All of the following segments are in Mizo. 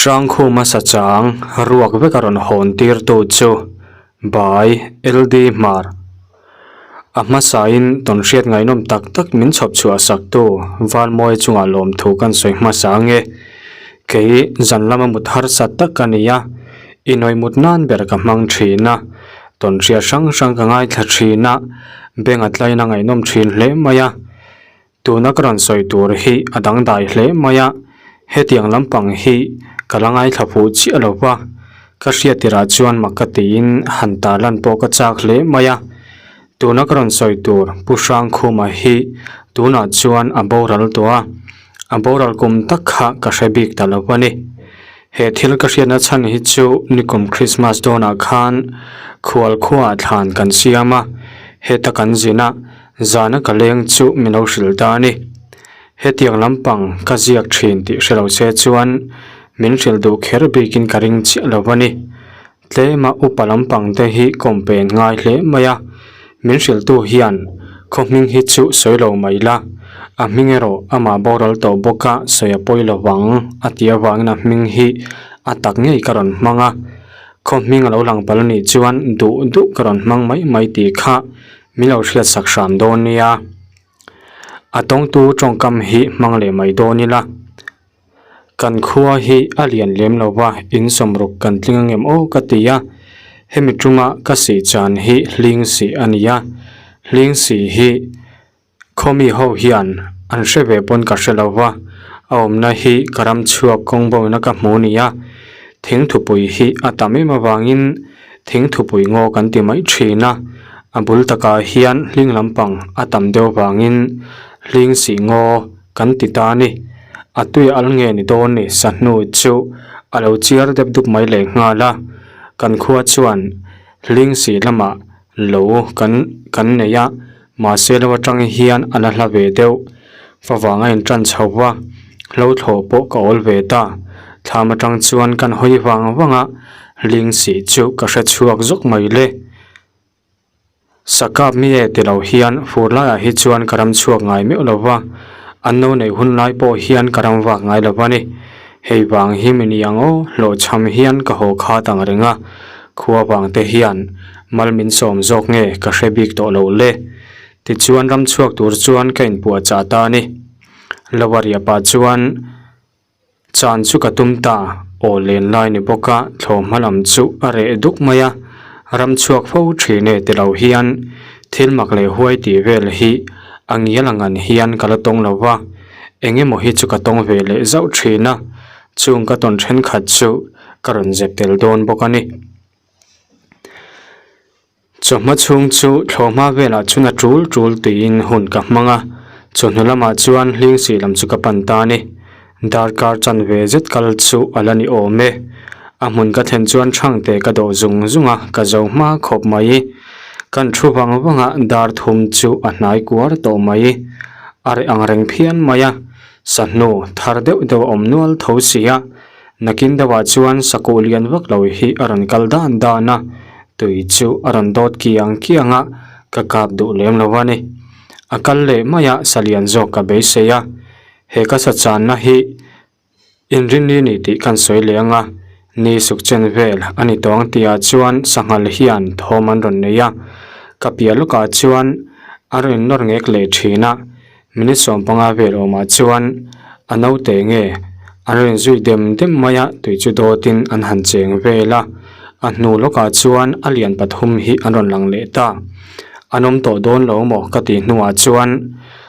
Hrangkhuma sachang ruak vek a rawn hawn tirtu chu Bai LD Hmar. A hmasain tawnhriat ngaihnawm tak tak min chhawp chhuah saktu Valmawi chungah lawmthu kan sawi hmasa ange. Kei zan lama mut harsa tak ka ni a, inawih mut nan ber ka hmang thin a, tawnhriat hrang hrang ka ngaithla thin a, beng a tlain a ngaihnawm thin hle mai a. Tuna ka rawn sawi tur hi a dangdai hle mai a, hetiang lampang hi ka la ngaithla fuh chiah lo va, ka hriat tirah chuan mak ka tiin han tarlan pawh ka chak hle mai a. Tuna ka rawn sawi tur Pu Hrangkhuma hi tunah chuan a boral tawh a, a boral kum tak kha ka hre bik ta lo a ni. He thil ka hriatna chhan hi chu nikum Krismas dawnah khan khual khuaah thlan kan siam a, heta kan zin a, Zana ka leng chu min lo hrilh ta a ni. Hetiang lampang ka ziak thin tih hre lo se chuan min hrilh duh kher bikin ka ring chiah lo a ni. Tlema upa lampang te hi kawmpen ngai hle mai a, min hrilhtu hian khaw hming hi chu sawi lo mai la, a hming erawh amah boral tawh bawka sawi a pawi lo vang a ti avangin a hming hi a tak ngei ka rawn hmang a. Khaw hming a lo lang palh a nih chuan duh duh ka rawn hmang mai mai tih kha Min lo hriat sak hram dawn nia. A tawngtu tawngkam hi hmang leh mai dawn ila. Kan khua hi a lian lem lo va, in sawmruk kan tling angem aw ka ti a. Hemi tuma ka sih chan hi hling sih a ni a. Hling sih hi khawmi ho hian an hre ve pawn ka hre lo va, a awmna hi ka ram chhuak kawng bawina ka hmu ni a. Thingthupui hi a tam em avangin Thingthupui ngaw kan ti mai thin a, a bul takah hian hling lampang a tam deuh vangin hling sih ngaw kan ti ta a ni. A tui al nge ni dawn ni sahnu chu a lo chiar dep dup mai leh nghal a, kan khua chuan hling sih lamah lo kan kan nei a, mahse lo atang hian a la hla ve deuh. Favang a intan chho va, hlo thlawh pawh ka awl ve ta. Thlam atang chuan kan hawi vang vang a, ling sih chu ka hre chhuak zawk mai le. Sakap mi e ti lo hian fur laiah hi chuan ka ram chhuak ngai meuh lo va, an no neih hun lai pawh hian ka ram vak ngai lo va ni. Hei vang hi mi ni ang aw, hlawhchham hian ka haw khat ang reng a, khua vang te hian mal min sawm zawk nge ka hre bik tawh lo le. Tichuan ram chhuak tur chuan ka inpuah chah ta a ni. Lovaria pa chuan chan chu ka tum ta, aw len lai ni bawk a, thlawhhma lam chu a reh duk mai a, ram chhuak fo thin e ti lo hian thil mak leh huai tih vel hi a ngial ang an hian ka la tawng lo va, eng emaw hi chu ka tawng ve leh zauh thin a, chung ka tawn thenkhat chu ka rawn zep tel dawn bawk a ni. Chawhma chhung chu thlawhhma velah chhun a tul tul tiin hun ka hmang a, chawhnu lamah chuan hling sih lam chu ka pan ta a ni. Darkar chanve zet kal chu a la ni awm e. A hmun ka thlen chuan Thangte ka dawh zung zung a, ka zo hma khawp mai. Kan thu vang vang a, dar thum chu a hnai kuar tawh mai. A reh ang reng phian mai a, sahnu thar deuh deuh a awm nual tho si a. Nakin deuhah chuan sakuh lian vak lo hi a rawn kal dan dan a, tui chu a rawn dawt kiang kiang a, ka kap duh lem lo a ni. A kal leh mai a, sa lian zawk ka beisei a, he ka sa channa hi inrinni ni tih kan sawi leh ang a, ni suk chen vel a ni tawng tihah chuan sanghal hian thawm an rawn nei a, ka piah lawkah chuan a rawn innawr ngek leh thin a. Minute 15 vel awmah chuan a naute nge an rawn zui dem dem mai a, tui chu dawtin an han cheng vel a, a hnu lawkah chuan a lian pathum hi an rawn lang leh ta. An awm tawh dawn lo maw ka tih hnuah chuan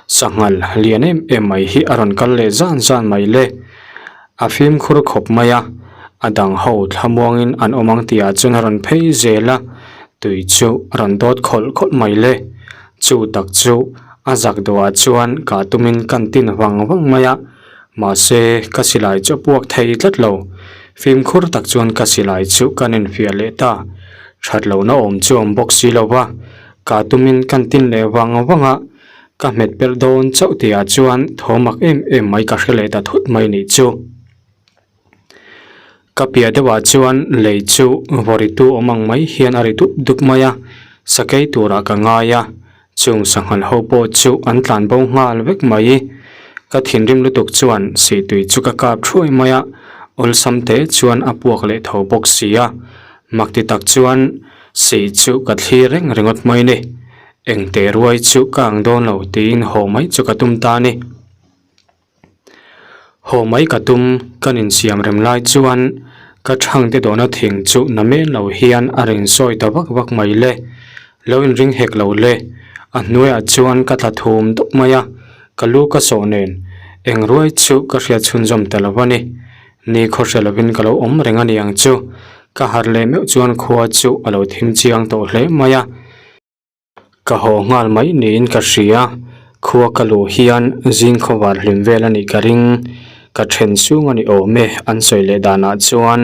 sanghal lian em em mai hi a rawn kal leh zan zan mai le. A fimkhur khawp mai a, a dang ho thlamuangin an awm ang tihah chuan a rawn phei zel a, tui chu a rawn dawt khawlh khawlh mai le. Chu tak chu a zak dawhah chuan kah tumin kan tin vang vang mai a, mahse ka silai chu a puak thei tlat lo. Fimkhur tak chuan ka silai chu kan infiah leh ta. That lohna awm chu awm bawk si lo va, kah tumin kan tin leh vang vang a, ka hmet pelh dawn chauh tihah chuan thawmak em em mai ka hre leh ta thut mai nih chu. Ka piah deuhah chuan lei chu vawritu awm ang mai hian a ri dup dup mai a, sakei turah ka ngai a, chung sanghal ho pawh chu an tlan bo nghal vek mai. Ka thinrim lutuk chuan sihtui chu ka kap thuai mai a, Awlsam te chuan a puak leh tho bawk si a, mak ti tak chuan sih chu ka thlir reng ringawt mai ni. Engte ruai chu ka ang dawn lo tiin haw mai chu ka tum ta a ni. Haw mai ka tum kan insiam rem lai chuan ka thangte dawhna thing chu na men lo hian a rawn sawi ta vak vak mai le. Lo inring hek lo le. A hnuaiah chuan ka tla thum dawp mai a, ka lu ka sawh nen eng ruai chu ka hriat chhunzawm ta lo a ni. Ni khaw hre lovin ka lo awm reng a ni ang chu. Ka harh leh meuh chuan khua chu a lo thim chiang tawh hle mai a. Ka haw nghal mai niin ka hria, khua ka luh hian zing khawvar hlim vel a nih ka ring, ka then chhung a ni awm e an sawi leh danah chuan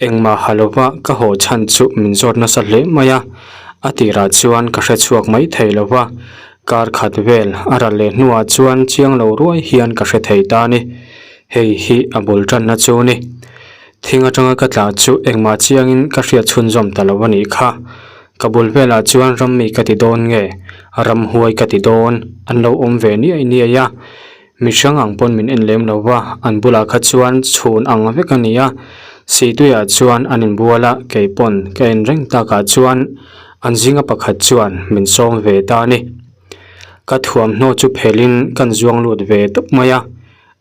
engmah ha lova ka haw chhan chu min zawt nasa hle mai a, a tirah chuan ka hre chhuak mai thei lova, kar khat vel a ral leh hnuah chuan chiang lo ruai hian ka hre thei ta a ni, hei hi a bul tanna chu ni. Thing atanga ka tla chu engmah chiangin ka hriat chhunzawm ta lo a nih kha. Ka bul velah chuan rammi ka ti dawn nge, ramhuai ka ti dawn, an lo awm ve niai niai a. Mi hrang ang pawn min en lem lo va, an bulah kha chuan chhun ang vek a ni a. Sihtuiah chuan an inbual a, kei pawn ka en reng takah chuan an zinga pakhat chuan min sawm ve ta a ni. Ka thuamhnaw chu phelhin kan zuang lut ve tawp mai a.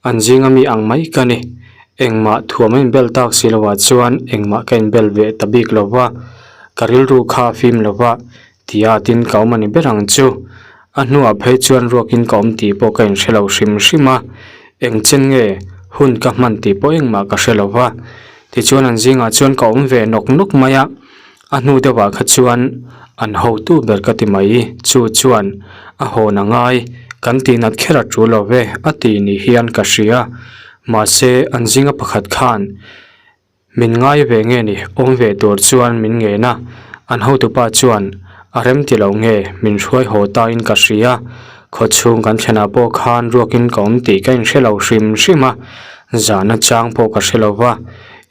An zinga mi ang mai ka ni. Engmah thuam a inbel tak si lovah chuan engmah ka inbel ve ta bik lo va, ka rilru kha a fim lo va, tia tin ka awm a ni ber ang chu. A hnuah phei chuan ruakin ka awm tih pawh ka inhre lo hrim hrim a, eng chen nge hun ka hman tih pawh engmah ka hre lo va. Tichuan an zingah chuan ka awm ve nawk nawk mai a. A hnu deuhah kha chuan an hotu ber ka ti mai, chu chuan a hawn a ngai, kan tihnat kher a tul lo ve a ti ni hian ka hria. Mahse, an zinga pakhat khan min ngai ve nge ni, awm ve tur chuan min ngen a, an hotupa chuan a rem ti lo nge min hruai haw tain ka hria. Khawchhung kan thlenah pawh khan ruakin ka awm tih ka inhre lo hrim hrim a, zahna chang pawh ka hre lo va,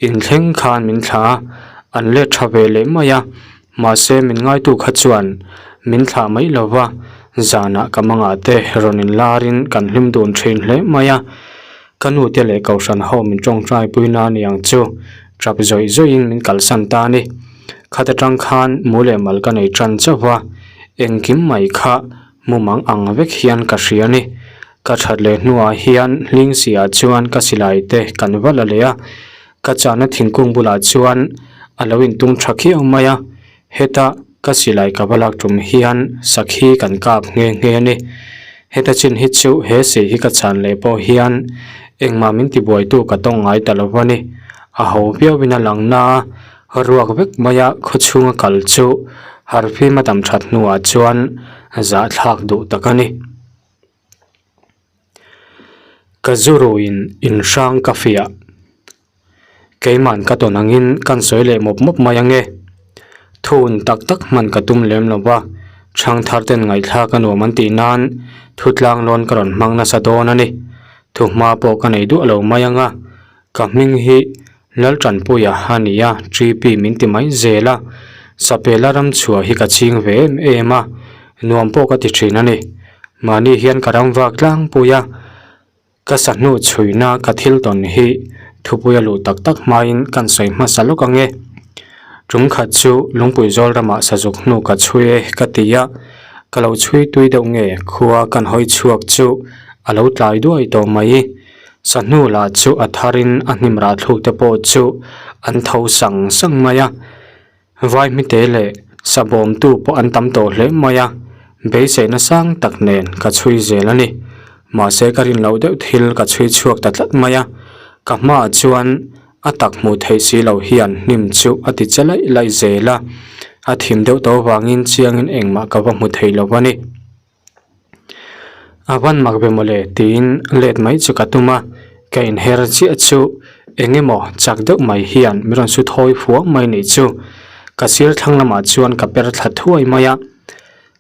inthleng khan min thlah a. An let tha ve leh mai a, mahse min ngaitu kha chuan min thlah mai lo va, zanah ka mangah te rawn inlarin kan hlim dun thin hle mai a. Ka nu te leh kohhran ho min tawngtai pui na ni ang chu, tap zawih zawihin min kalsan ta a ni. Khat atang khan mu leh mal ka nei tan chauh va, engkim mai kha mumang ang vek hian ka hria a ni. Ka that leh hnuah hian hling si ah chuan ka silai te kan va la leh a, Ka chahna thingkung bulah chuan a lo intung tha khiau mai a, heta ka silai ka va lak tum hian sakhi kan kap nghe nghe a ni. Heta chin hi chu he sei hi ka chan leh pawh hian engmah min tibuaitu ka tawng ngai ta lo a ni. A ho viauin a lang na a, ruak vek maia khawchhunga kal chu harfim a dam that hnuah chuan zahthlak duh tak a ni. Ka zu ruin in hrang ka fiah. Keiman ka tawn angin kan sawi leh mawp mawp mai ange. Thun tak tak hman ka tum lem lo va, chhang thar ten ngaihthlak a nuam an tih nan thu tlang lawn ka rawn hmang nasa dawn a ni. Thuhma pawh ka nei duah lo mai anga, Ka hming hi Laltanpuia a ni a, TP min ti mai zel a. Sapela ram chhuah hi ka ching ve em em a, nuam pawh ka ti thin a ni. Mahni hian ka ram vak tlangpui a, ka sahnu chhuina ka thil tawn hi thupuia luh tak tak hmain kan sawi hmasa lawk ang e. Tum khat chu Lungpui zawl ramah sazuk hnu ka chhui e ka ti a, ka lo chhui tui deuh nge khua kan hawi chhuak chu a lo tlai duai tawh mai. Sahnu lah chu a tharin a hnim rah thluk te pawh chu an tho sang sang mai a, vai hmite leh sabawmtu pawh an tam tawh hle mai a, beiseina sang tak nen ka chhui zel a ni. Mahse ka rin loh deuh thil ka chhui chhuak ta tlat mai a, ka hmaah chuan a tak hmuh theih si loh hian hnim chu a ti che laih laih zel a, a thim deuh tawh avangin chiangin engmah ka va hmu thei lo a ni. A van mak ve mawle tiin let mai chu ka tum a, ka inher chiah chu eng emaw chak deuh mai hian min rawn su thawi fuang mai nih chu. Ka sir thlang lamah chuan ka per thla thuai mai a,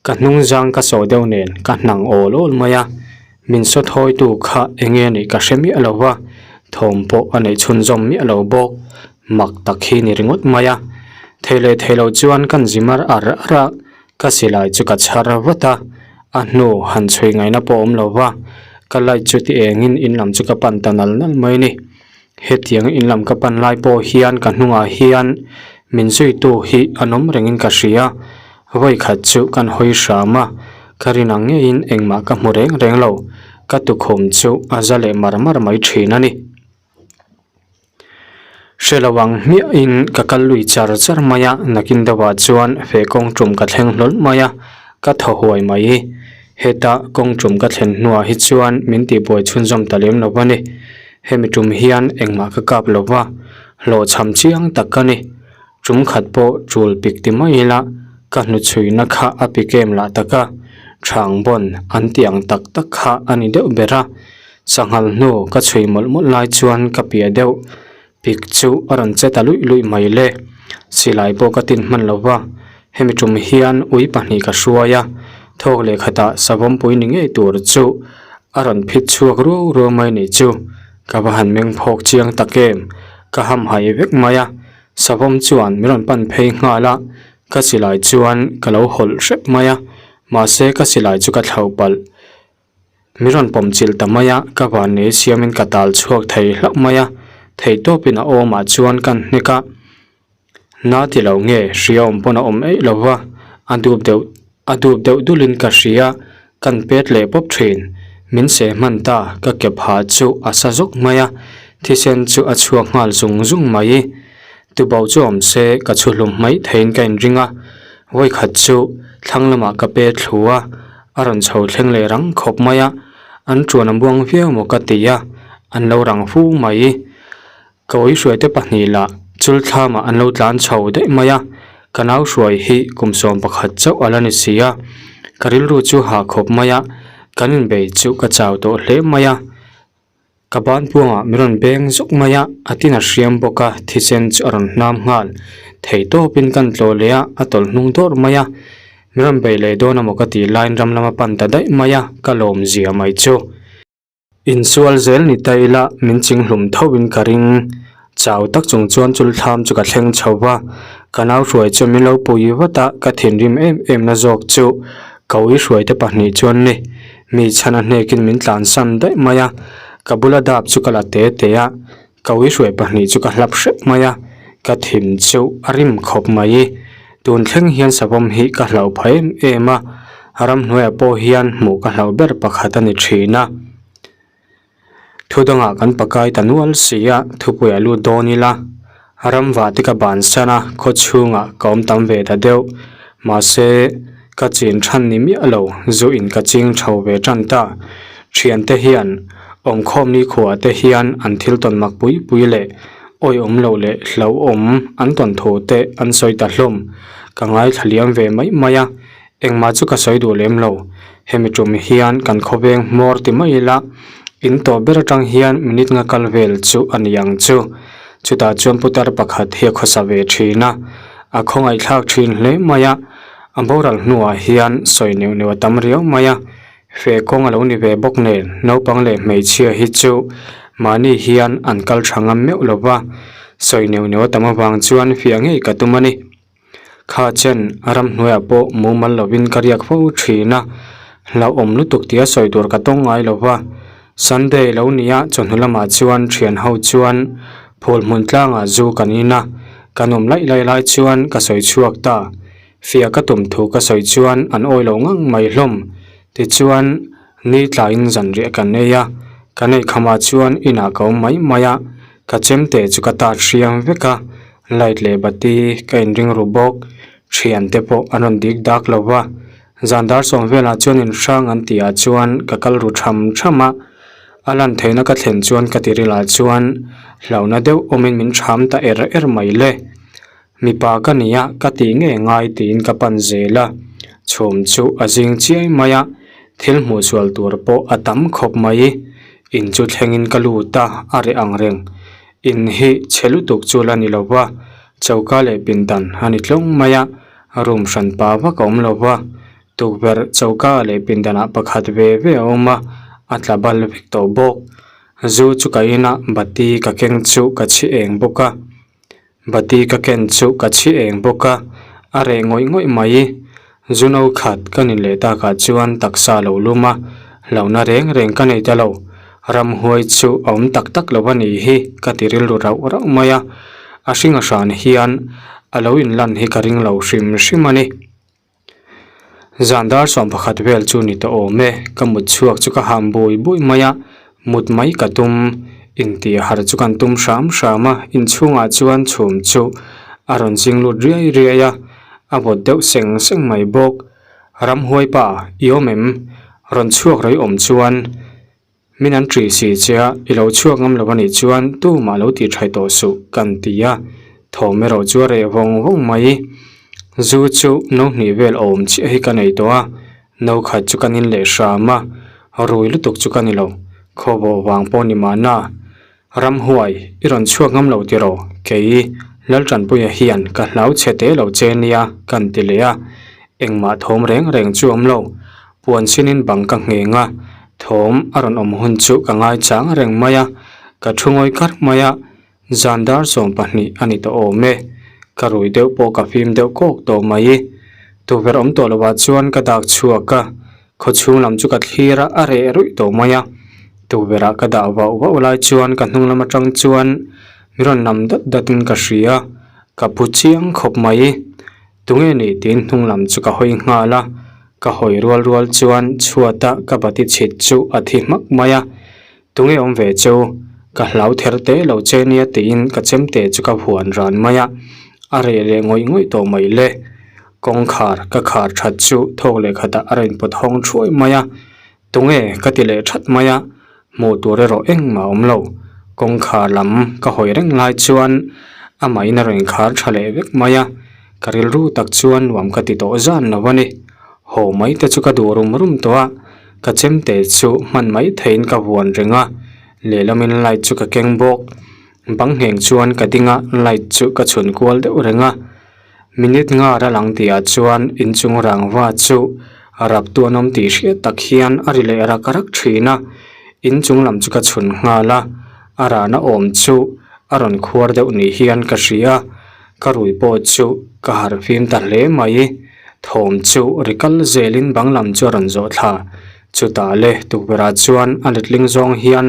ka hnung zang ka sawi deuh nen ka hnang awl awl mai a, min saw thawitu kha eng nge nih ka hre miah lo va, thawm pawh a neih chhunzawm miah lo bawk, mak tak hi ni ringawt mai a. Thei leh thei lo chuan kan zi mar ar ar a. Ka silai chu ka chhar vat a, a hnu han chhui ngaihna pawh awm lo va, ka light chu ti engin in lam chu ka pan ta nal nal mai a ni. Hetiang in lam ka pan lai pawh hian ka hnungah hian min zuitu hi an awm rengin ka hria. Vawi khat chu kan hawi hram a, ka rin ang ngeiin engmah ka hmu reng reng lo. Ka tukhum chu a za leh mar mar mai thin a ni. Hre lo ang hmiahin ka kal lui char char mai a, nakin deuhah chuan feh kawng tum ka thleng hlawl mai a, ka thaw huai mai. Heta kawng tum ka thlen hnuah hi chuan min tihbuai chhunzawm ta lem lo a ni. Hemi tum hian engmah ka kap lo va, hlawhchham chiang tak ka ni. Tum khat pawh tul pik ti mai ila ka hnuchhuina kha a pik em lah tak a, thang bawn an tih ang tak tak kha a ni deuh ber a. Sanghal hnu ka chhui mawlh mawlh lai chuan ka piah deuh pik chu a rawn che ta luih luih mai le. Silai pawh ka tin hman lo va, hemi tum hian ui pahnih ka hruai a, thawk leh khatah savawmpui ni ngei tur chu a rawn phit chhuak ruau ruau mai nih chu. Ka va han meng phawk chiang tak em, ka hamhaih vek mai a, savawm chuan min rawn pan phei nghal a, ka silai chuan ka lo hawlh hrep mai a, mahse ka silai chu ka thlauh palh. Mi rawn pawm chilh ta mai a, ka vannei siamin ka tal chhuak thei hlauh mai a, theihtawpin a awmah chuan ka hnek a, na ti lo nge hria awm pawn a awm eih lo va, a dup deuh a dup deuh dulin ka hria, kan pet leh pawp thin, min seh hman ta ka ke phah chu a sa zawk mai a, thisen chu a chhuak nghal zung zung mai. Tuboh chu awm se ka chhu hlum hmaih theiin ka inring a, vawikhat chu thlang lamah ka pe thlu a, a rawn chho thleng leh rang khawp mai a, an tuan a buang viau maw ka ti a, an lo rang fu mai. Ka ui hruaite pahnih lah chul thlamah an lo tlan chho daih mai a, ka nau hruai hi kum 11 chauh a la ni si a, ka rilru chu hah khawp mai a, kan inbei chu ka chau tawh hle mai a. Ka ban puangah min rawn beng zuk mai a, a tin a hriam bawk a, thisen chu a rawn hnam nghal. Thei tawpin kan tlawh leh a, a tawlh hnung dawrh mai a. Min rawn bei leh dawn amaw ka tih laiin ram lama pan ta daih mai a, ka lawm zia mai chu. Insual zel ni ta ila min ching hlum tho in ka ring. Chau tak chung chuan chul thlam chu ka thleng chho va, ka nau hruai chu min lo pui vat a, ka thinrim em em na zawk chu ka ui hruai te pahnih chuan ni mi chhan a hnekin min tlansan daih mai a, ka bula dap chu ka la te te a, ka ui hruai pahnih chu ka hlap hrep mai a, ka thin chu a rim khawp mai. Tun thleng hian savawm hi ka hlauh pha em em a, ramhnuaiah pawh hian hmuh ka hlauh ber pakhat a ni thin a. Thu dangah kan pakai ta nual si a, thupui a lut dawn ila, ramvah te ka bansan a, khaw chhungah ka awm tam ve ta deuh. Mahse, ka chin than ni miah lo, zu in ka ching tho ve tan ta. Thiante hian, awmkhawm nikhua te hian an thil tawn mak pui pui leh awihawm loh leh hlauhawm an tawn thu te an sawi ta hlawm. Ka ngaithla liam ve mai mai a, Engmah chu ka sawi duh lem lo. Hemi tum hian kan khawveng hmawr ti mai ila, in tawh ber atang hian minute nga kal vel chu a ni ang chu. Chutah chuan putar pakhat hi a khawsa ve thin a, a khawngaihthlak thin hle mai a. A boral hnuah hian sawi neuh neuh a tam riau mai a, fe kawng a lo ni ve bawk nen naupang leh hmeichhia hi chu mahni hian an kal tha ngam meuh lo va, sawi neuh neuh a tam avang chuan fiah ngei ka tum a ni. Kha chen a ramhnuaiah pawh mumal lovin ka riak fo thin a, hlauhawm lutuk tia sawi tur ka tawng ngai lo va. Sunday lo nia chawhnu lamah chuan thian ho chuan phul hmun tlangah zu kan in a, kan awm laih laih lai chuan ka sawi chhuak ta. Fiah ka tum thu ka sawi chuan an awi lo ngang mai hlawm. Tichuan ni tlaiin zanriah kan ei a, kan ei khamah chuan inah ka awm mai mai a, ka chemte chu ka tat hriam vek a, Light leh bati ka inring ru bawk, thian te pawh an rawn dik dak lo va, zan dar sawm velah chuan in hrang an tih ah chuan ka kal ru tham tham a, a lan theihna ka thlen chuan ka tiril ah chuan hlauhna deuh awmin min tham ta er er mai le. Mipa ka ni a, ka tih ngei ngai tiin ka pan zel a, chhum chu a zing chiai mai a, thil hmuh sual tur pawh a tam khawp mai, in chu thlengin ka lut a, a reh ang reng. In hi chhe lutuk chu la ni lo va, choka leh pindan a ni tlawng mai a, room hran pa vak a awm lo va, tukverh choka leh pindanah pakhat ve ve a awm a, a tla bal vek tawh bawk. Zu chu ka in a, bati ka keng chu ka chhi eng bawk a, bati ka ken chu ka chhi eng bawk a, a reh ngawih ngawih mai. Zu no khat ka nin leh takah chuan taksa a lo lum a, hlauhna reng reng ka nei ta lo. Ramhuai chu a awm tak tak lo a nih hi ka ti rilru rauh rauh mai a, a hring a hran hian a lo inlan hi ka ring lo hrim hrim a ni. Zan dar 11 vel chu ni tawh awm e, ka mut chhuak chu ka ham bui bui mai a, mut mai ka tum, intih harh chu kan tum hram hram a, inchhungah chuan chhum chu a rawn zing lut riai riai a, a vawt deuh seng seng mai bawk. Ramhuai pa, i awm em? Rawn chhuak rei awm chuan Min an ṭih si che a, i lo chhuak ngam lo a nih chuan tumah lo tih ṭhai tawh suh kan ti a, thawm erawh chu a reh vawng vawng mai. Zu chu no hnih vel awm chiah hi ka nei tawh a, no khat chu kan in leh hram a, rui lutuk chu ka ni lo, khawbawh vang pawh ni mahna. Ramhuai, i rawn chhuak ngam lo tiraw? Kei, Laltanpuia hian ka hlau chhe teh lo che nia, kan ti leh a. Engmah thawm reng reng chu awm lo. Puan sinin bang ka ngheng a, thawm a rawn awm hun chu ka ngai chang reng mai a, ka thu ngawi kar mai a, zan dar 12 a ni tawh awm e. Ka rui deuh pawh ka fim deuh kawk tawh mai. Tukverh awm tawh lovah chuan ka dak chhuak a, Khawchhung lam chu ka thlir a, a reh ruih tawh mai a. Tukverh ah ka dah vauh vauh lai chuan ka hnung lam atang chuan mi rawn lam dat dat in ka hria, ka phu chiang khawp mai. Tunge ni tiin hnung lam chu ka hawi nghal a, ka hawi rual rual chuan chhuat a ka bati chhit chu a thi hmak mai a. Tunge awm ve chu? Ka hlau ther teh lo che nia tiin ka chemte chu ka huan ran mai a, a reh leh ngawih ngawih tawh mai le. Kawngkhar ka khar that chu thawk leh khatah a rawn pawt hawng thuai mai a, Tunge ka ti leh that mai a, hmuh tur erawh engmah a awm lo. Kawngkhar lam ka hawi reng lai chuan amahin a rawn khar tha leh vek mai a, ka rilru tak chuan nuam ka ti tawh zan lo a ni. Haw mai te chu ka duh rum rum tawh a. Ka chemte chu hman mai theiin ka vuan reng a, lehlamin light chu ka keng bawk. Bang ngheng chuan ka ding a, light chu ka chhun kual deuh reng a. Minute nga ral ang tihah chuan inchung rangva chu rap tu an awm tih hriat tak hian a ri leh rak rak thin a. Inchung lam chu ka chhun nghal a, a rana awm chu a rawn khuar deuh ni hian ka hria. Ka rui pawh chu ka harh fim ta hle mai. Thawm chu ri kal zelin bang lam chu a rawn zawh thla. Chutah le tukverhah chuan a letling zawng hian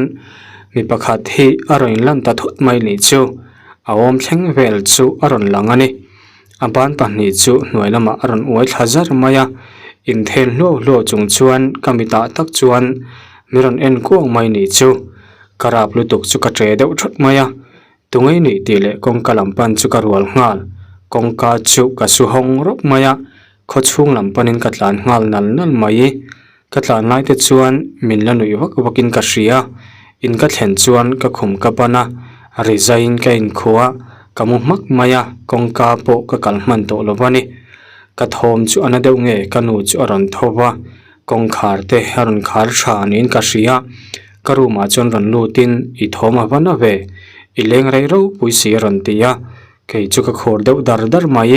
mi pakhat hi a rawn inlan ta thut mai nih chu. A awm thleng vel chu a rawn lang a ni. A ban pahnih chu hnuai lamah a rawn uai thla zar mai a. Inthen hluau hluau chung chuan ka mitah tak chuan mi rawn en kuang mai nih chu. Ka rap lutuk chu ka ṭe deuh thut mai a. Tungei nih tih leh kawngka lam pan chu ka rual nghal. Kawngka chu ka su hawng rawp mai a, khaw chhung lam panin ka tlan nghal nal nal mai. Ka tlan lai te chuan min la nuih vak vakin ka hria. In ka thlen chuan ka khum ka pan a, rizaiin ka inkhuh a, ka mu hmak mai a, kawngka pawh ka kal hman tawh lo va ni. Ka thawm chu a na deuh nge ka nu chu a rawn tho va, kawngkhar te a rawn khar tha niin ka hria. Ka room ah chuan rawn lut in i thawm a va na ve, i leng rei ropui si a rawn ti a, kei chu ka khur deuh dar dar mai.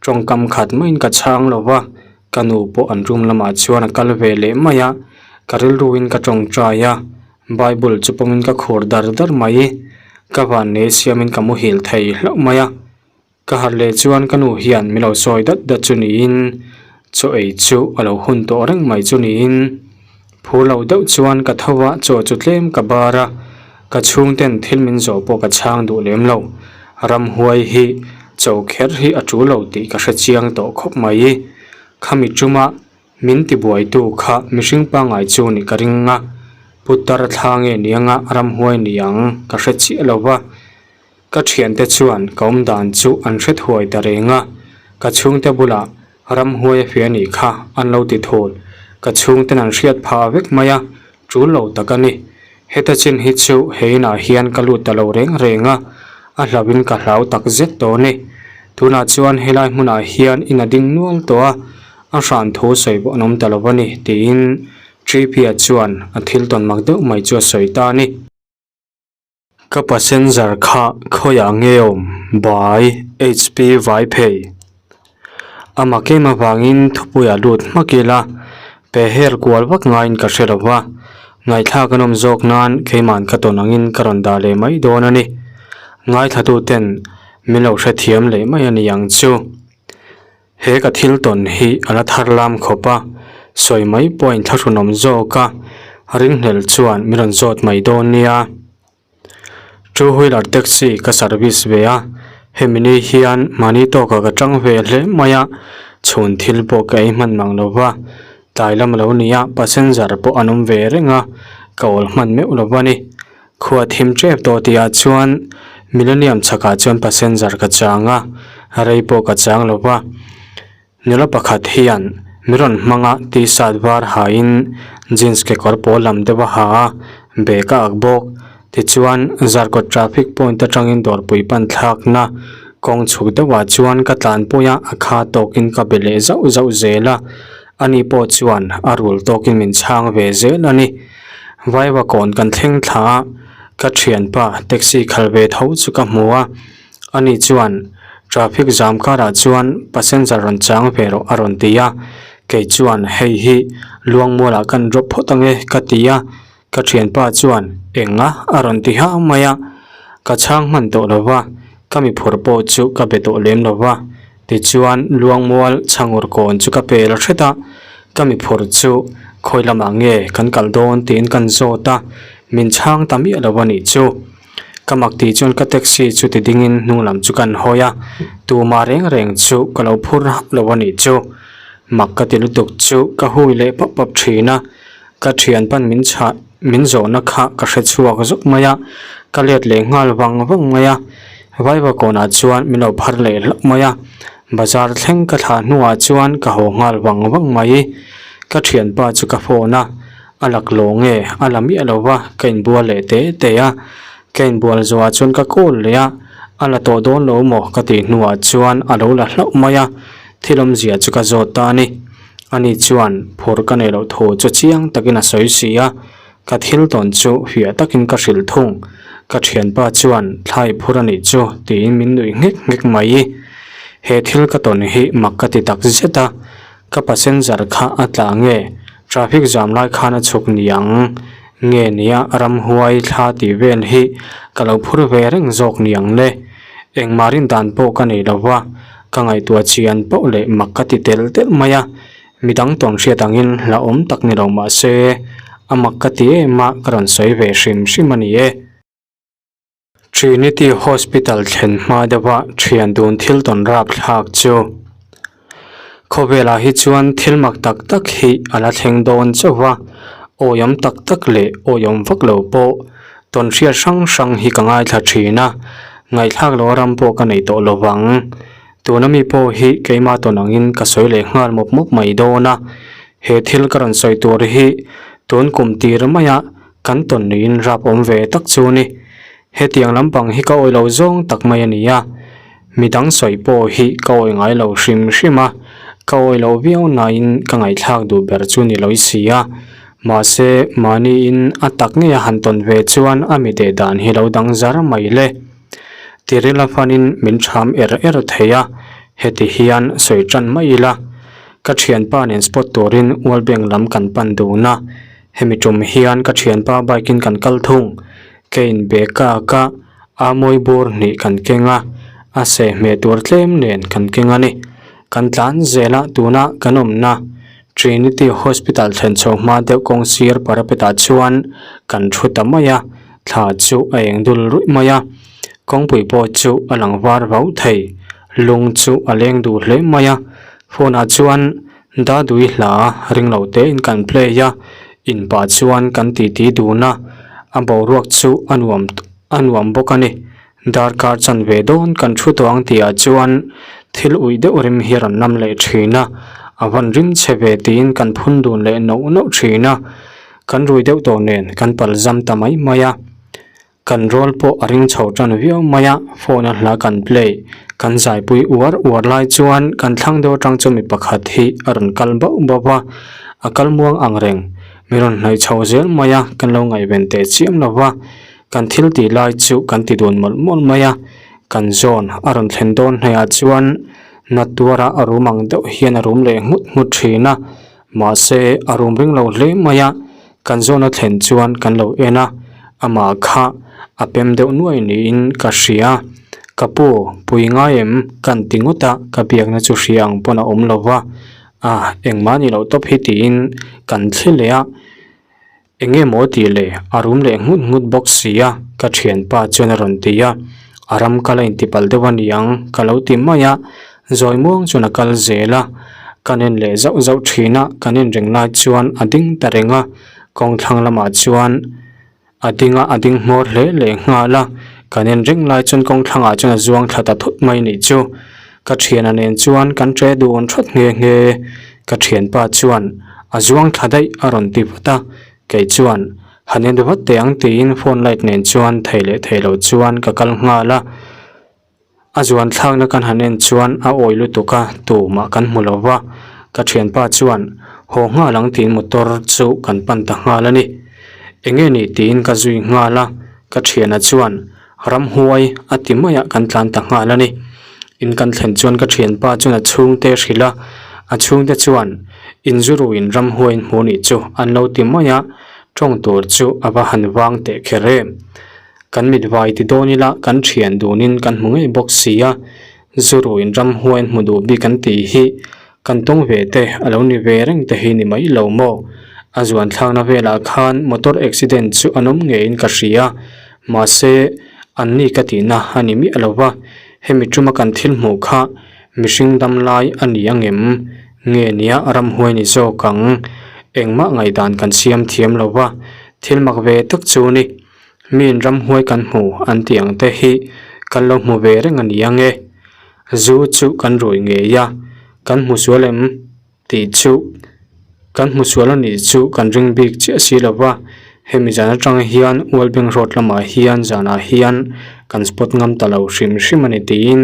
Tawngkam khat maiin ka chhang lo va, ka nu pawh an room lamah chuan a kal ve leh mai a, ka rilru in ka tawngtai a, bible chu pawmin ka khur dar dar mai. Ka vannei siamin ka muhil thei hlauh mai a. Ka harh leh chuan ka nu hian min lo sawi dat dat chu niin chaw ei chu a lo hun tawh reng mai chu niin phur lo deuh chuan ka tho a chaw chu tlem ka bar a ka chhungten thil min zawh pawh ka chhang duh lem lo ramhuai hi chaw kher hi a tul lo tih ka hre chiang tawh khawp mai khami tuma min tibuaitu kha mihring pangngai chu nih ka ring a putar thla nge nianga ramhuai niang ka hre chiah lo va. Ka thiante chuan ka awm dan chu an hre thuai ta reng a, ka chhungte bulah ramhuai a hria nih kha an lo ti thul. Ka chhungten an hriat phah vek mai a, tul lo tak a ni. Heta chin hi chu he inah hian ka lut ta lo reng reng a, a hlauhin ka hlau tak zet tawh a ni. Tunah chuan helai hmunah hian in a ding nual tawh a, a hran thu sawi pawh an awm ta lo a ni, tiin Tripia chuan a thil tawn mak deuh mai chu a sawi ta a ni. Ka passenger kha khawiah nge awm by HP vai phei. A mak em avangin thupuiah lut hmak ila pe her kual vak ngaiin ka hre lo va, ngaihthlak an awm zawk nan keiman ka tawn angin ka rawn dah leh mai dawn a ni. Ngaithlatuten min lo hrethiam leh mai a ni ang chu. He ka thil tawn hi a la thar lam khawp a, sawi mai pawh a inthlahrunawm zawk a. Ringhlel chuan min rawn zawt mai dawn nia. Two wheeler taxi ka service ve a, hemi ni hian mahni tawkah ka tang ve hle mai a, chhun thil pawh ka ei hman mang lo va, tlai lam a lo ni a, passenger pawh an awm ve reng a, ka awl hman meuh lo va ni. Khua thim tep tawh tihah chuan Millennium chhakah chuan passenger ka chang a, rei pawh ka chang lo va. Nula pakhat hian mi rawn hmang a t-shirt var hain jeans kekawr pawl lam deuh a ha a, bag a ak bawk. Tichuan, Zarkawt traffic point atangin dawrpui pan thlakna kawng chhuk deuhah chuan ka tlanpui a, a kha tawkin ka be leh zauh zauh zel a. Ani pawh chuan a rul tawkin min chhang ve zel a ni. Vaiva kawn kan thleng thla a, ka thianpa taxi khal ve tho chu ka hmu a. Ani chuan, Traffic jam karah chuan passenger rawn chang ve rawh a rawn ti a, kei chuan hei hi Luangmualah kan drop phawt ange ka ti a, ka thianpa chuan eng a a rawn ti hau mai a, ka chhang hman tawh lo va, ka mi phur pawh chu ka be tawh lem lo va, tichuan Luangmual chhangur kawn chu ka pel hret a, ka mi phur chu khawi lamah nge kan kal dawn tiin kan zawt a, min chhang ta miah lo a nih chu. Ka mak tih chuan ka taxi chu ti dingin hnung lam chu kan hawi a, tumah reng reng chu ka lo phur hauh lo a nih chu. Mak ka ti lutuk chu ka hui leh pap pap thin a, ka thian pan min chhah min zawhna kha ka hre chhuak zawk mai a, ka let leh nghal vang vang mai a, Vaiva kawnah chuan min lo phar leh hlauh mai a, bazar thleng ka thlah hnuah chuan ka haw nghal vang vang mai. Ka thianpa chu ka phone a. A lak lo nge a la miah lo va, ka inbual leh te te a. Ka inbual zawhah chuan ka call leh a, a la tawh dawn lo maw ka tih hnuah chuan a lo la hlauh mai a, thil awmzia chu ka zawt ta a ni. Ani chuan phur ka neih loh thu chu chiang takin a sawi si a, ka thil tawn chu fiah takin ka hrilh thung. Ka thianpa chuan thlai phur a nih chu tiin min nuih nghek nghek mai. He thil ka tawn hi mak ka ti tak zet a. Ka passenger kha a tla nge? Traffic jam lai khan a chhuk niang nge nia ramhuai thla tih vel hi ka lo phur ve reng zawk niang le. Engmah rin dan pawh ka nei lo va, ka ngaihtuah chian poh leh mak ka ti tel telh mai a, midang tawn hriat angin hlauhawm tak ni lo mah se a mak ka ti em a ka rawn sawi ve hrim hrim a ni e. Trinity Hospital thlen hma deuha thian dun thil tawn rap thlak chu khawvelah hi chuan thil mak tak tak hi a la thleng dawn chauh va, awiawm tak tak leh awiawm vak lo pawh tawn hriat hrang hrang hi ka ngaithla thin a, ngaihthlak loh ram pawh ka nei tawh lo vang. Tuna mi pawh hi keimah tawn angin ka sawi leh nghal mawp mawp mai dawn a, he thil ka rawn sawi tur hi tun kum tir maia Kan tawn niin rap awm ve tak chu ni. Hetiang lampang hi ka awih lo zawng tak mai a ni a, midang sawi pawh hi ka awih ngai lo hrim hrim a, ka awih loh viau nain ka ngaihthlak duh ber chu ni lo i si a, mahse mahniin a tak ngei a han tawn ve chuan a mi deh dan hi lo dang zar mai le. Tirila fanin min ṭham er er thei a, heti hian sawi ṭan mai ila, ka ṭhianpa nen spot turin World Bank lam kan pan dun a, Hemi tum hian ka thianpa bike in kan kal thung. Ka in be kak a, a mawi bur hnih kan keng a, a seh hmeh tur tlem nen kan keng a ni. Kan tlan zel a, tuna kan awmna Trinity Hospital thlen chho hma deuh kawng sir parapet ah chuan kan thu ta mai a, thla chu a eng dul ruih mai a. Kawngpui pawh chu a lang var vau thei, lung chu a leng duh hle mai a. Phone ah chuan Dadui hla ring lo tein kan play a, in pah chuan kan titi dun a, a boruak chu a nuam a nuam bawk a ni. Darkar chanve dawn kan thu tawh ang tihah chuan thil uih deuh rim hi a rawn nam leh thin a, a van rim chhe ve tiin kan phun dun leh nauh nauh thin a, kan rui deuh tawh nen kan palzam ta mai mai a. Kan rawl pawh a ring chho tan viau mai a, phone a hla kan play, kan zaipui uar uar lai chuan kan thlang deuh atang chu mi pakhat hi a rawn kal bauh bauh a, a kal muang ang reng, mi rawn hnaih chho zel mai a, kan lo ngaihven teh chiam lo va, kan thil tih lai chu kan ti dun mawlh mawlh mai a, kan zawn a rawn thlen dawn hnaihah chuan na tuara a rum ang deuh hian a rum leh nghut nghut thin a, mahse a rum ring lo hle mai a. Kan zawhna thlen chuan kan lo en a, amah kha a pem deuh nuai niin ka hria. Ka pu, pui ngai em? Kan ti ngawt a, ka biakna chu hria ang pawn a awm lo va. Ah, engmah ni loh tawp hi tiin kan thli leh a. Eng nge maw tih le, a rum leh nghut nghut bawk si a, ka thianpa chuan a rawn ti a. A ram kal a intipalh deuh a niang ka lo ti mai a, zawi muang chuan a kal zel a. Kan en leh zauh zauh thin a, kan en reng lai chuan a ding ta reng a, kawng thlang lamah chuan A ding a, a ding hmawr hle leh nghal a, kan en reng lai chuan kawng thlangah chuan a zuang thla ta thut mai nih chu. Ka thiana nen chuan kan ṭe dun thawt nghe nghe. Ka thianpa chuan a zuang thla daih a rawn ti vat a, kei chuan han en vat teh ang tiin phone light nen chuan thei leh thei lo chuan ka kal nghal a. A zuan thlakna kan han en chuan a awi lutuk a, tumah kan hmu lo va. Ka thianpa chuan, Haw nghal ang tiin motor chu kan pan ta nghal a ni. Eng nge ni tiin ka zui nghal a, ka thiana chuan, Ramhuai a ti maiah kan tlan ta nghal a ni. In kan thlen chuan ka thianpa chuan a chhungte a hrilh a, a chhungte chuan, Inzuruin ramhuaiin hmu nih chu an lo ti mai a, tawng tur chu a va han vang teh kher em. Kan mit vai ti dawn ila kan thian dunin kan hmu ngei bawk si a, zu ruin ramhuain hmu duh bik an tih hi kan tawng ve te a lo ni ve reng te hi ni mai lo maw? A zuan thlakna velah khan motor accident chu an awm ngeiin ka hria, mahse an ni ka tihna a ni miah lo va, hemi tuma kan thil hmuh kha mihring dam lai a ni angem? Nge nia ramhuai ni zawk ang? Engmah ngaihdan kan siam thiam lo va, thil mak ve tak chu ni. Miin ramhuai kan hmu an tih ang te hi kan lo hmu ve reng a ni ang e. Zu chu kan rui ngei a, kan hmu sual em tih chu kan hmu sual a nih chu kan ring bik chiah si lo va. Hemi zan atang hian Ualbeng Road lamah hian zanah hian kan spot ngam ta lo hrim hrim a ni tiin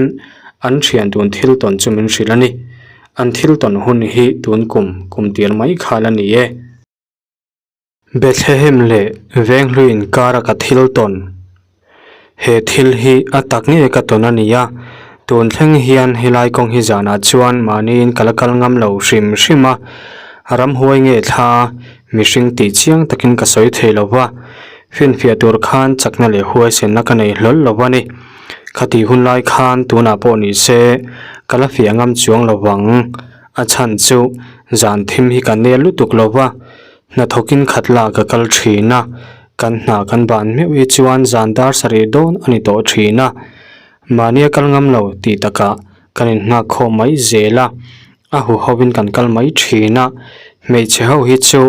an thian tun thil tawn chu min hrilh a ni. An thil tawn hun hi tun kum kum tir mai khal a ni e. Bethlehem leh Venghlui inkara ka thil tawn. He thil hi a tak nge ka tawn a ni a, tun thleng hian helai kawng hi zanah chuan mahniin ka la kal ngam lo hrim hrim a, ramhuai nge thla mihring tih chiang takin ka sawi thei lo va, finfiah tur khan chakna leh huaisenna ka nei hlawl lo a ni. Khatih hun lai khan tunah pawh ni se ka la fiah ngam chuang lo vang, a chhan chu zan thim hi ka nel lutuk lo va, Hnathawkin khat lah ka kal thin a, kan hna kan ban meuh hi chuan zan dar sarih dawn a ni tawh thin a. Mahnia kal ngam lo tih takah kan inhnak khawm mai zel a, a hu hovin kan kal mai thin a, hmeichhe ho hi chu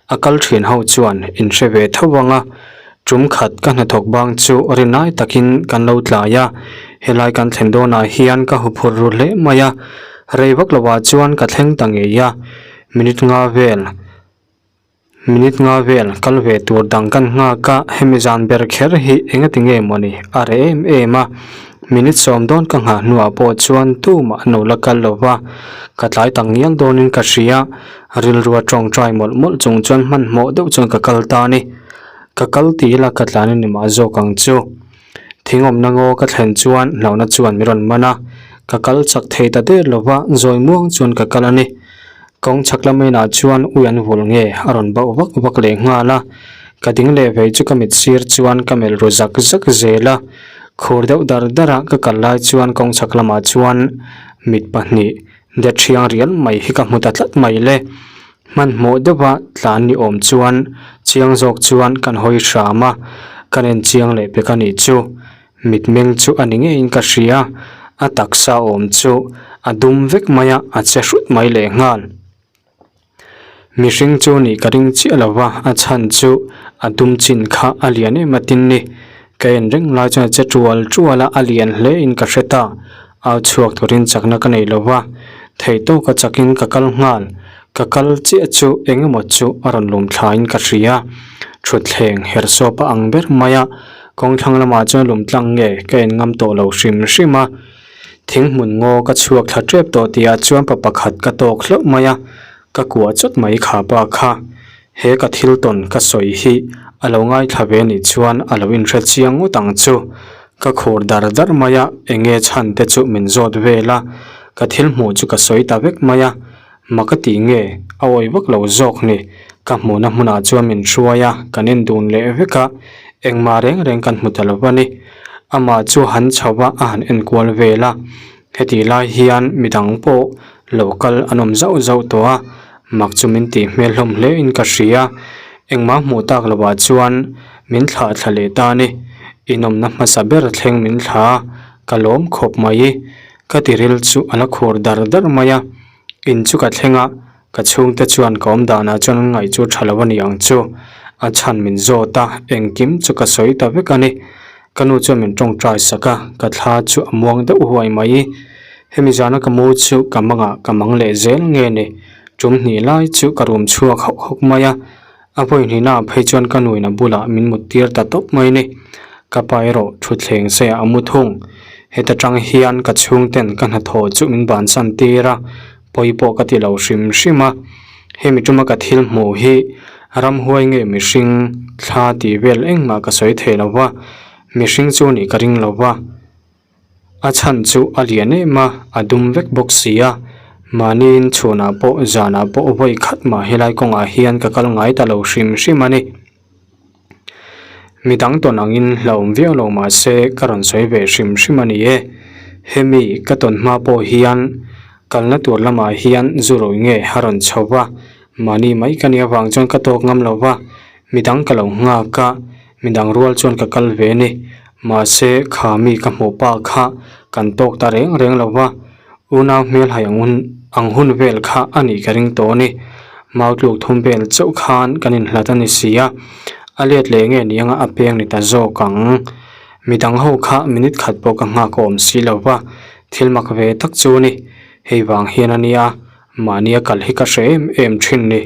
a kal thin ho chuan in hre ve tho ang a, tum khat ka hnathawk bang chu rinai takin kan lo tlai a, helai kan thlen dawnah hian ka huphurh ru hle mai a, rei vak lovah chuan ka thleng ta ngei a. Minute nga vel minute nga vel kal ve tur dang kan nghak a hemi zan ber kher hi engati nge mawni a reh em em a minute sawm dawn ka nghah hnuah pawh chuan tumah an lo la kal lo va ka tlai tak ngial dawnin ka hria rilru a tawngtai mawlh mawlh chung chuan hmanhmawh deuh chuan ka kal ta a ni ka kal tih ila ka tlan a ni mah zawk ang chu. Thing awmna ngaw ka thlen chuan hlauhna chuan min rawn man a, ka kal chak thei ta der lo va, zawi muang chuan ka kal a ni. Kawng chhak lam inah chuan ui an vul nge a rawn bauh vak vak leh nghal a, ka ding leh vei chu ka mit sir chuan ka melh ru zak zak zel a, khur deuh dar dar a ka kal lai chuan kawng chhak lamah chuan mit pahnih det thiang rial mai hi ka hmu ta tlat mai le. Hmanhmawh deuha tlan ni awm chuan chiang zawk chuan kan hawi hram a, kan en chiang leh pek a nih chu. Mitmeng chu a ni ngeiin ka hria, a taksa awm chu a dum vek mai a, a che hrut mai leh nghal. Mihring chu nih ka ring chiah lo va, a chhan chu a dum chin kha a lian em atin ni. Ka en reng lai chuan a che tual tual a, a lian hle in ka hre ta. Au chhuak turin chakna ka nei lo va, thei tawka chakin ka kal nghal. Ka kal chiah chu eng emaw chu a rawn lum thlain ka hria. Thutthleng her sawp a ang ber mai a, kawng thlang lamah chuan lum tlang nge ka en ngam tawh lo hrim hrim a. Thing hmun ngaw ka chhuak thla tep tawh tihah chuan pa pakhat ka tawk hlauh mai a, ka kuah chawt mai kha pa kha. He ka thil tawn ka sawi hi a lo ngaithla ve nih chuan a lo inhre chiang ngawt ang chu. Ka khur dar dar mai a, eng nge chhan te chu min zawt vel a, ka thil hmuh chu ka sawi ta vek mai a, ma ka tih nge a awi vak lo zawk ni. Ka hmuhna hmunah chuan min hruai a, kan en dun leh vek a, engmah reng reng kan hmu ta lo a ni. Amah chu han chho va a han enkual vel a, Hetih lai hian midang pawh lo kal an awm zauh zauh tawh a, mak chu min tih hmel hlawm hle in ka hria. Engmah hmuh tak lovah chuan min thlah thla leh ta a ni. Inawmna hmasa ber thleng min thla a, ka lawm khawp mai. Ka tiril chu a la khur dar dar mai a. In chu ka thleng a, ka chhungte chuan ka awm danah chuan an ngaih chu tha lo a ni ang chu. A chhan min zawt a, engkim chu ka sawi ta vek a ni. Ka nu chuan min tawngtai sak a, ka thla chu a muang deuh huai mai. Hemi zana ka mu chu ka mangah ka mang leh zel nge ni? Tum hnih lai chu ka rum chhuak hawk hawk mai a, a vawi hnihnaah phei chuan ka nuin a bulah min mut tir ta tawp mai ni. Ka pa erawh thutthleng seiah a mu thung. Heta tang hian ka chhungten ka hnathawh chu min bansan tir a, pawi pawh ka ti lo hrim hrim a. Hemi tuma ka thil hmuh hi ramhuai nge mihring thla tih vel engmah ka sawi thei lo va, mihring chu nih ka ring lo va. A chhan chu a lian em a, a dum vek bawk si a. Mahniin chhunah pawh zanah pawh vawi khat mah helai kawngah hian ka kal ngai ta lo hrim hrim a ni. Mi dang tawn angin hlauhawm viau lo mah se ka rawn sawi ve hrim hrim a ni e. Hemi ka tawn hma pawh hian kalna tur lamah hian zu rui nge a rawn chho va, mahni mai ka nih avang chuan ka tawk ngam lo va, mi dang ka lo nghak a, mi dang rual chuan ka kal ve a ni. Mahse kha mi ka hmuh pa kha kan tawk ta reng reng lo va, Unau hmelhai ang hun ang hun vel kha a nih ka ring tawh a ni. Mau tluk thum vel chauh khan kan inhlat a ni si a, a let leh nge ni anga a peng ni ta zawk ang. Midang ho kha minute khat pawh ka nghak awm si lo va, thil mak ve tak chu a ni. Hei vang hian a nia, mahnia kal hi ka hre em em thin ni.